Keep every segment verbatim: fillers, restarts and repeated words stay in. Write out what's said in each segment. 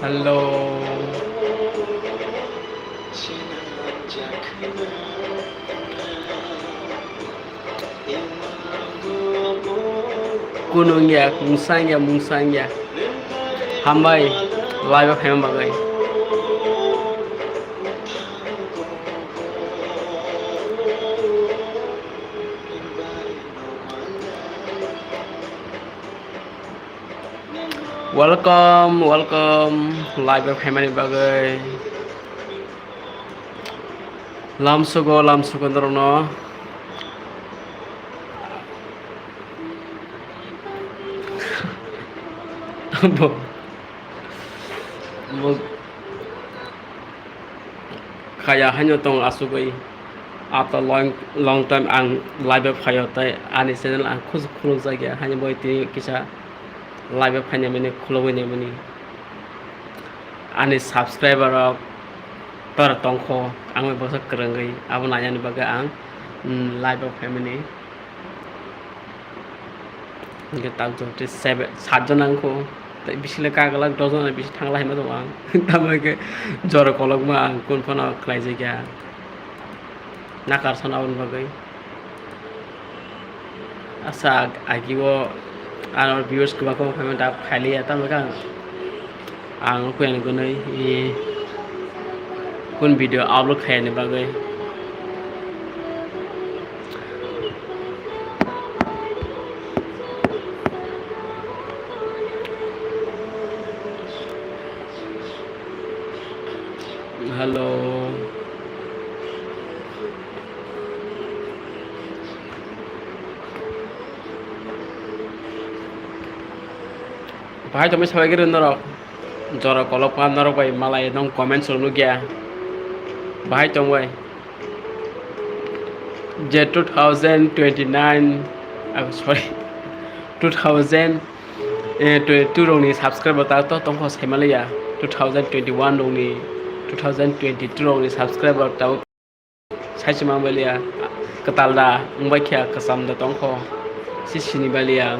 Hello. Kunung ya, mungsang ya, mungsang ya. Hambai, live o phaima bagwi. Welcome, welcome, live o phaimani bagwi. Lamsugo, lamsugo norokno. Bo, bo khaya haino tong asugwi. After long, long time ang live o phaio, tei ani channel ang khus-, khulukjak ya, haino bai tini kisa live o phainai mani, khulugwi nai mani. Ani subscriber rok tor tongkho, ang bai bwsa kwrwngwi abo nainani bagwi ang, mm, live o phaimani. Hingke tak jor tei seven, saat jon nangkho, tei bisile kaglak dos jon bisi thangla hinma tongo ang. Tamo hingke jora kolokma ang kun phano khlaijakya, nakar sana aboni bagwi. Asa ag-, agi o ano viewers kwbang kwbang phaima da khailiya, tamo khe ang, ang kuya ni gwnwi, i, kun video upload khaiyani bagwi. Hello. Bahai tongwi sabaigwi rw norok. Jora kolok ma norok bai malai nong comments rok nukya. Bahai tongbai. Je two thousand twenty-nine, ah, sorry, two thousand twenty-two rokni subscriber ta to tongkho saimanliya. Two thousand twenty-one rokni, two thousand twenty-two rokni subscriber ta Saisima baliya, kwtal da wngbai kha, kwcham da tongkho, si sini baliya.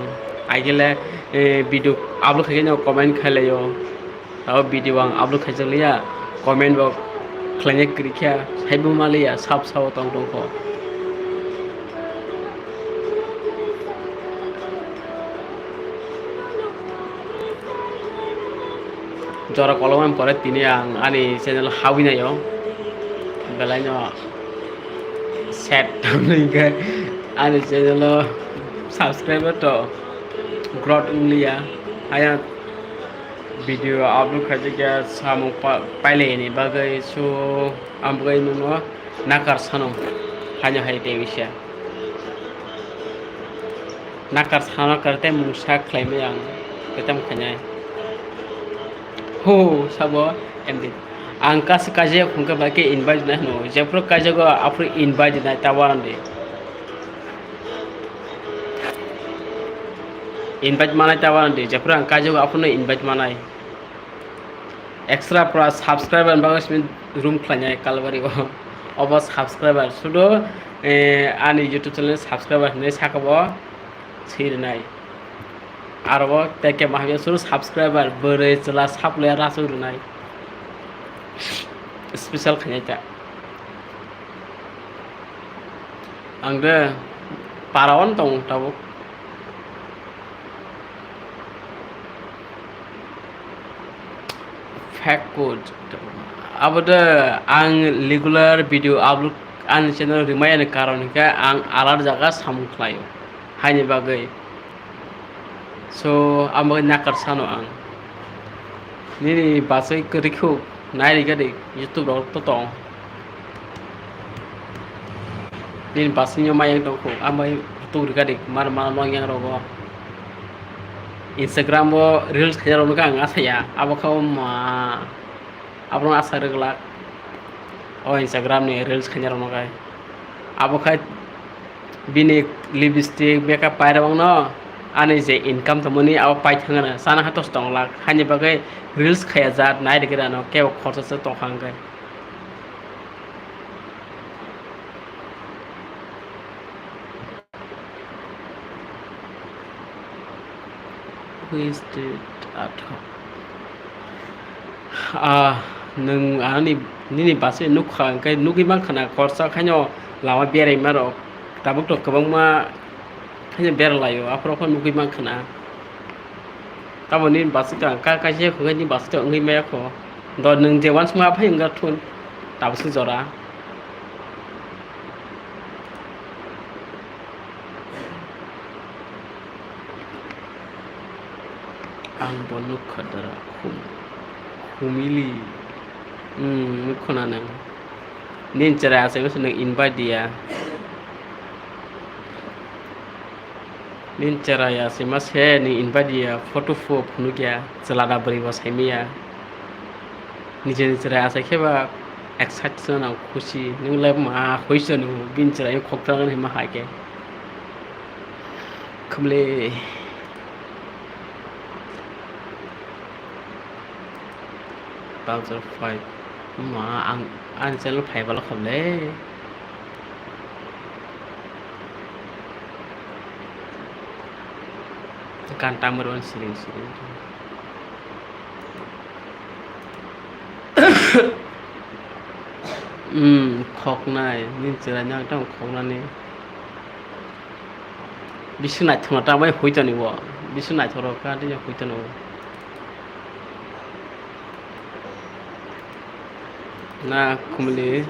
Agile, eh, video upload khaikhe no comment khailaio. Abo video ang upload khaijakliya, comment bo khlaina kwrwikha, saibo maliya, sab sao tong tongkho. Jora kolokma pore tini ang ani channel hawi naio, belai no sad, tamni hwnkhe ani channel o subscriber to growth wngliya. Ayang video upload khaijak ya samung pa-, pailai ni bagwi, so ang bagwi nwngno nakar sano, haino hai tei wisa. Nakar sana kar tei mungsa khlaimai ang, tei tamo khainai. Ho, sabo, M D. Ang kaisa kaijak hwnkhe bai khe invite nai hwno. Jephuru kaijago aphuru invite nai, ta uanadi. Invite manai ta uanadi. Jephuru ang kaijago aphuru invite manai. Extra pura subscriber ni bagwi simi room khlainai Kalbari o. Obo subscriber. Sudo, eh, ani YouTube channel subscriber hinwi saka bo swi rwnai. Aro bo tei khe ma hamya suru subscriber bwrwi chwla saplaya rasu rwnai. Special khainai ta. Ang de para o tongo tabuk. Fake code. Abo de ang regular video upload ani channel rwmani karon hinkhe ang alar jaga samung khlaio. Haini bagwi. So, amo nakar sano ang. Nini bachai kwrwi khuk, nai rikha de, YouTube rok to tong. Nini bachai no mayang tong khuk, amo tuk rikha de, mar mar no yang rogo. Instagram o reels khaina rok nokha ang asaya, abo kha ma. Abono asa rwglak. O Instagram ni reels khaina rokno khai. Abo khai bini lipstick, makeup pairok no ani je income tongmani abo paithangna sana ha tos tong lak. Haini bagwi reels khaya jat nai rikhe rano kebo khorsa se tongkha hwnkhe. Wasted at home. Ah, nwng ani, nini bwsai nukha, hwnkhe nugwi mankha na, khoroksa khaino lama beraima rok tabuk tok kwbangma khaino beralaio, aphuru phano nugwi mankha na. Tamo nini bwsai tong ka, kaisa hwnkhe nini bwsai tong wngwi maya kho. Do nwng je uansukma phai wngkha thun, tabukhe jora. Ang bo nukha dara khum-, khumili. Hmm, nukho na nang. Nini chwrai asai masa nang invite diya. Nini chwrai asai masa nang invite diya. Photo pho phunukya. Chwla da bwrwi bo saimaya. Nijeni chwrai asai khe ba excited se nang khusi. Nung lai ma khuisa nung bini chwrai khok thang ma hai khe. Khumli. Two thousand five. Ma, ang, ang channel five wala khumli. Kan tamar wan siring siring. Hmm, khoknai, nini chwrai nang tamo khoknani. Bisi naithok na tambai hui toni bo. Bisi naithok rok ka tini hui toni bo. Na khumli.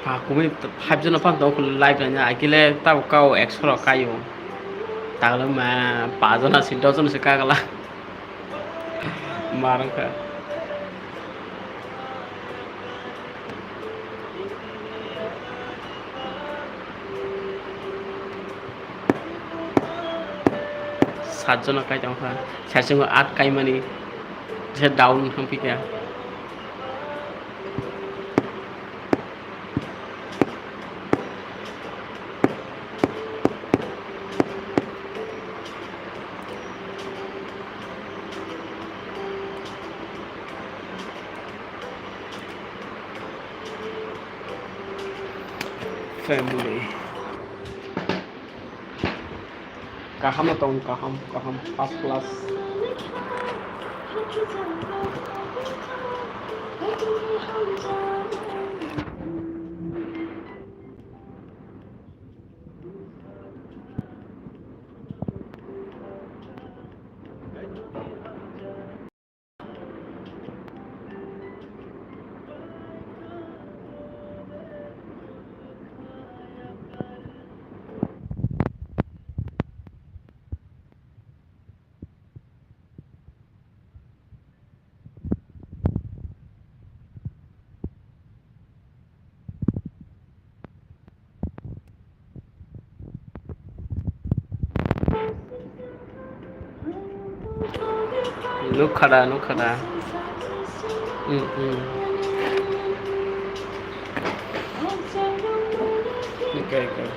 Pa kumi five jona pan tong khul live na akile tabo kao ekso rok kayo. Taglo ma pa jona si dos jona se kagala. Marangkha. Sat jona kai tongkha. Saichungo at kaimani. Jesa down thangphikha. Family. Kaham no tong, kaham, kaham, first class. Nukha da, nukha da. Hmm, hmm. Okay, okay.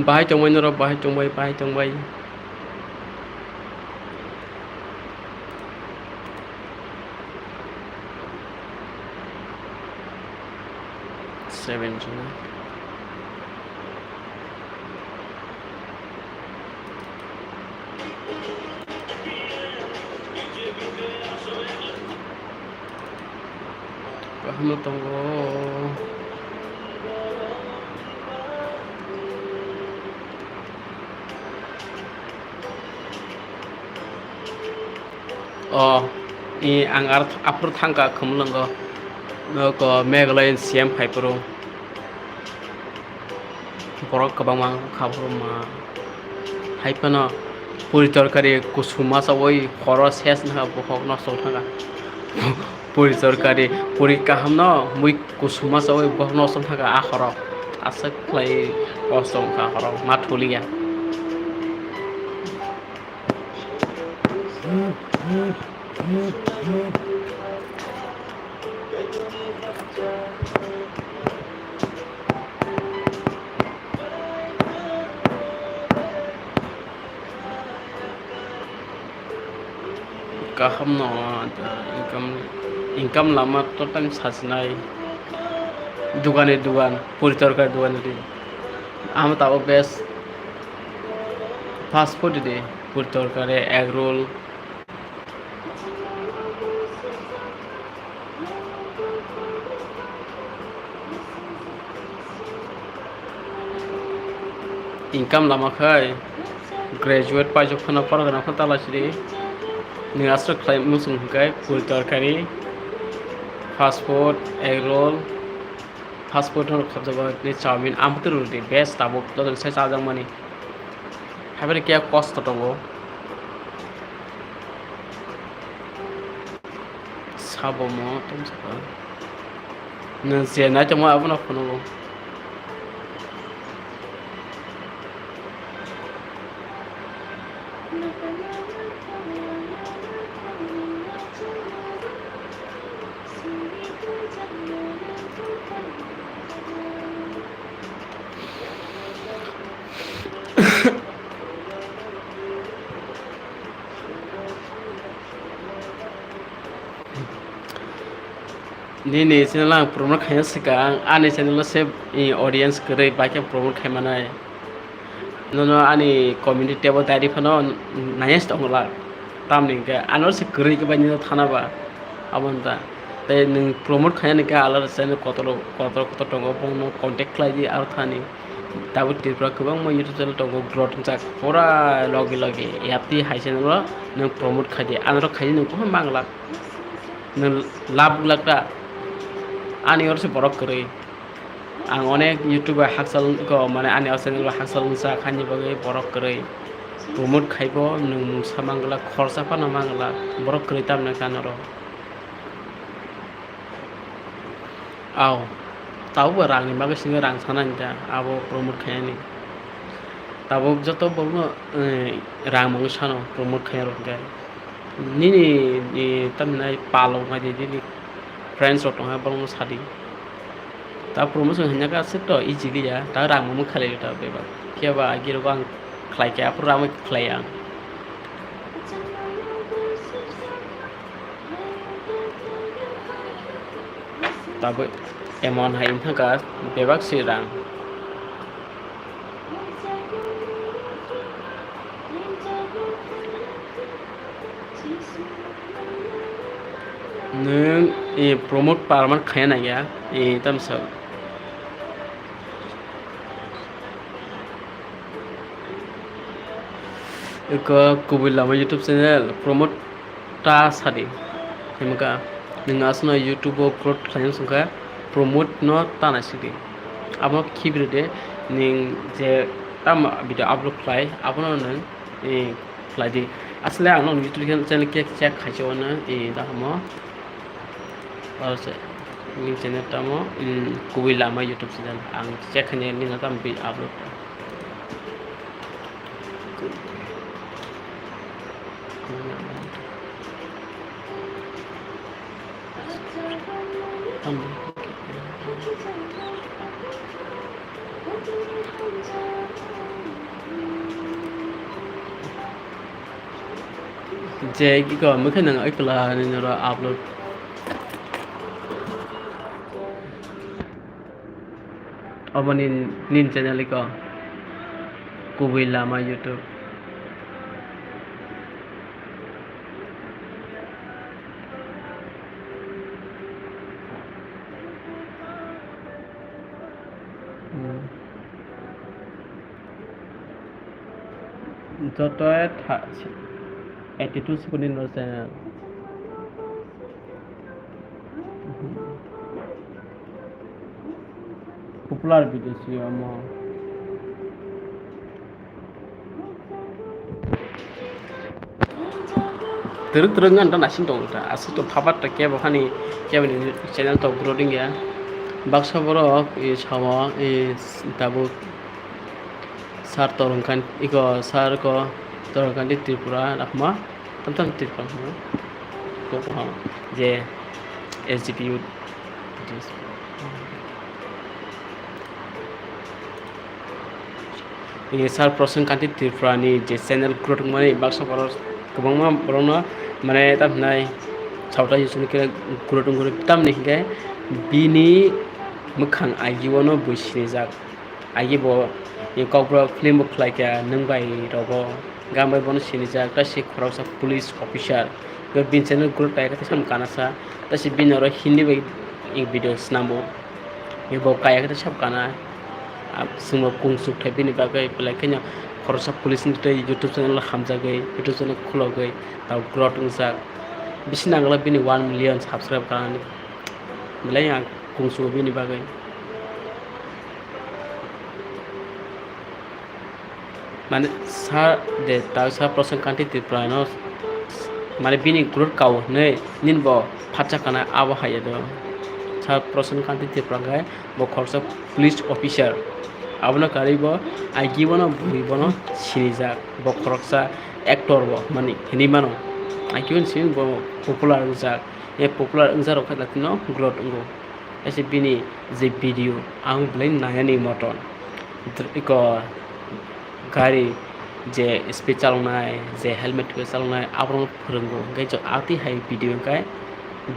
Bahai tongbai norok, bahai tongbai, bahai tongbai. Seven jona. Kaham no tongo. O, i ang ar aphuru thangkha Khumulwngo. Noko Meghalaya ni C M phaiphuru. Borok kwbangma wngkha borok ma. Hai phano puri torkari kusuma chawi horo ses wngkha, bokhok nosto wngkha. Puri torkari, puri kaham no mui kusuma chawi bokhok nosto wngkha a horo. Aswk khlai kosto wngkha horo ma thuliya. Kaham no, income, income lama total sachinai. Dugani dugan, puri torkari dugan ri. Amo tabo best fast food de, puri torkari, egg roll. Income lama khai graduate paijak phano porok gana phano tala sidi. Nini aswk khlai muchung hwnkhe puri torkari, fast food, egg roll, fast food hono khobjago ni chowmin, amphutu rwdi best tabuk joto ni sai chajakmani. Haibari khe kosto tongo. Sabo mo tong saka. Nwng je nai tongma abono phunukgo. Nini channel ang promote khaina swkang, ani channel o se, eh, audience kwrwi, bai khe promote khai manai. Nono ani community tebo diary phano naiya se tongla. Tamni hwnkhe ano se kwrwi khe bai nini thana ba. Abo wngkha. Tei nwng promote khaina hwnkhe alada channel kotor, kotor, kotor tongo, bongno contact khlai di aro thani. Tabuk Tripura kwbangma YouTube channel tongo, growth wngjak pura logi logi. Yapti hai channel o nwng promote khai di, ano khai di nwng khe mangla. Nwng lab glak ta. Ani oro se borok kwrwi. Ang onek YouTube bai hakchal wngkha, mane ani o channel bai hakchal wngsa khaini bagwi borok kwrwi. Promote khaibo nwng mungsa mangla, khorsa phano mangla, borok kwrwi tamni kanoro. Aw, tabukbo rangni bagwi simi rang sanani da, abo promote khainani. Tabuk joto borokno, eh, rang mangwi sano promote khaina rok hwnkhe. Nini, eh, tamni palok nai di, nini friends rok tongkha borokno sadi. Ta promotion hwnjak aswk to easily ya, ta rang mangwi khalai ta bebak. Phiya ba agi rogo ang khlai khe, aphuru rang bai khlai ang. Tabuk emon hai wngkha bebak se rang. Nwng, eh, promote permanent khaina nangya, eh, tamsa. Eko kubui lama YouTube channel promote ta sadi. Himka nwng asno YouTube o upload khlaina songkha promote no ta naisikdi. Abo khibride nwng je tamo video upload khlai abono nwng, eh, khlai di. Asle ang nokni YouTube channel khe check khaise wano, eh, dakamo. Oro se nini channel tamo, mm, kubui lama YouTube channel. Ang check khainai nini tamo bi upload. Tamo. Je iko mukhe nang ikla ni noro upload. Obo ni nin channel iko kubui lama YouTube. Hmm. Joto tha-, eighty two second in channel. Popular video si omo. Twrwk twrwk wngkha nw ta naising tongo ta. Aswk to phabar ta kebo hani kebo ni channel to grow wngya. Baksa borok, eh, samo, eh, tabuk sir Torong Kanti, iko sir ko Torong Kanti Tripura, nakma tam tam Tripura, no? Ko ko je S D P U. Ini sir Prasen Kanti Tripura ni je channel grow wngmani baksa borok kwbangma borokno Mane tam hinai sauta yusuni khe growth wngwi tamni hinkhe bini mwkhang aigio no bui sinijak. Aigio bo kokborok film bo khlai kha nwng bai rogo, gam bai bono sinijak, ta se khoroksa police officer. Bo bini channel growth kaya khe sam kana sa, ta se bini oro Hindi bai video swnambo. Bo kaya khe sab kana. Chwngno kung suk thai bini bagwi belai kheno khoroksa police ni tei YouTube channel hamjagwi, YouTube channel khulogwi tabuk growth wngjak. Bisi nangla bini one million subscribe kanani. Belai ang kung sugo bini bagwi. Mane sa de ta sa Prasanth Kanti Tripura no mane bini growth kao hinwi nini bo phatsa kana abo hai do. Sa Prasanth Kanti Tripura khe bo khoroksa police officer. Abono karwi bo aigio no bui bono sinijak. Bo khoroksa actor bo mani hinwi mano. Aigio ni simi bo popular wngjak. E popular wngjak rok khe datino growth wngo. Kaisa bini je video ang belai nayani moton. Iko gari je speed chaloknai, je helmet twi chaloknai, aborokno phwrwngo. Hwnkhe chwng atwi hai video hwnkhe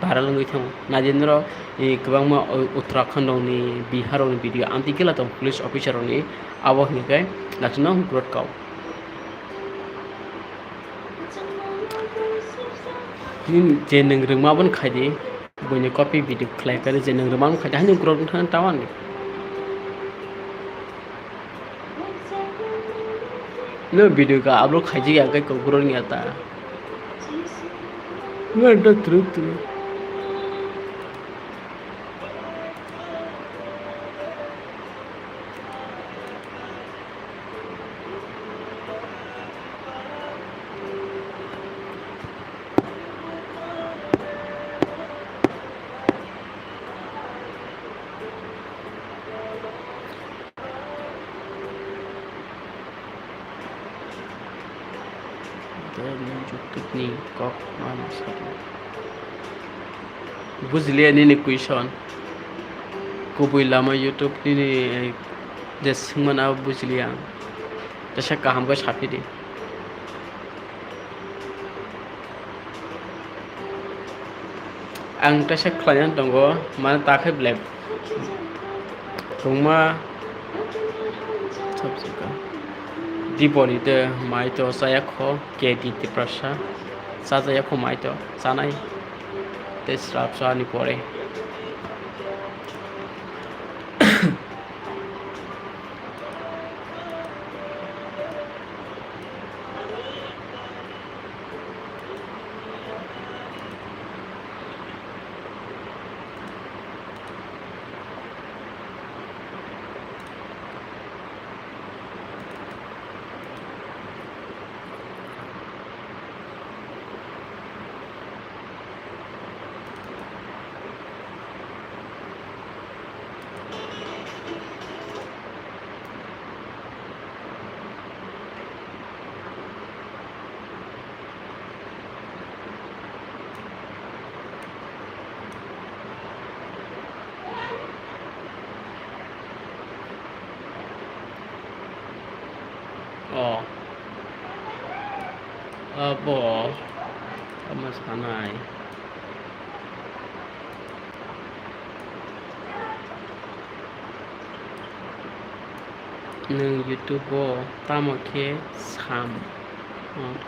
viral wngwi thango. Naidi norok, eh, kwbangma U-, Uttarakhand rokni, Bihar rokni video amtwi kela tongo police officer rokni, abo hwnkhe naisano growth kao. Nini je nwng rwngma abono khai di. Buini copy video khlai khe je nwng rwmani khaidi haino growth wngkha tawan. No video ka upload khaijak ya khe kok growth wngya ta. No do tru tru. Bujiliya nini question. Kubui lama YouTube nini je swngmani abo bujiliya ang. Teisa kaham khe saphidi. Ang teisa khlaina tongo, mane ta khe belai kwbangma Dipori de mai to chaya kho, K D Tiprasa chajaya kho mai to chanai tei srapsa ni pore. O. Abo. Tamo sanai. Nwng YouTube o tamo khe sam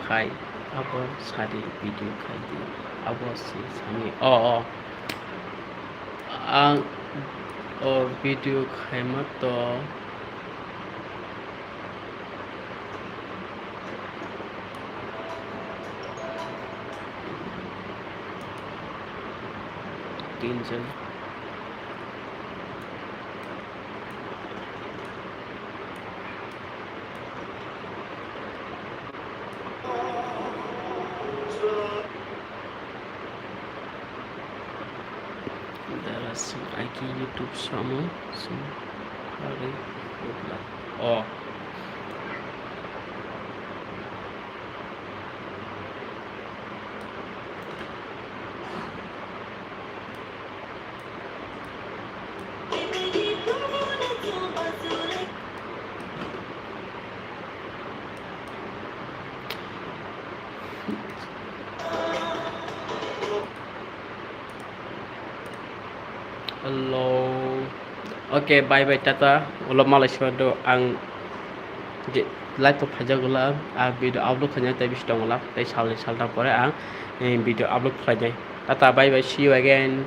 khai abo sadi video khai di abo se sani o o ang o video khaima to. Tinjon. Dara sing aiki YouTube samo sing hari upload. Oh. Hello. Okay, bye bye, tata. Ulo malai sima do ang je live to phaijak ulo, a video upload khaina tei bisi tong ulo, tei salni salta pore ang, eh, video upload khlainai. Tata, bye bye, see you again.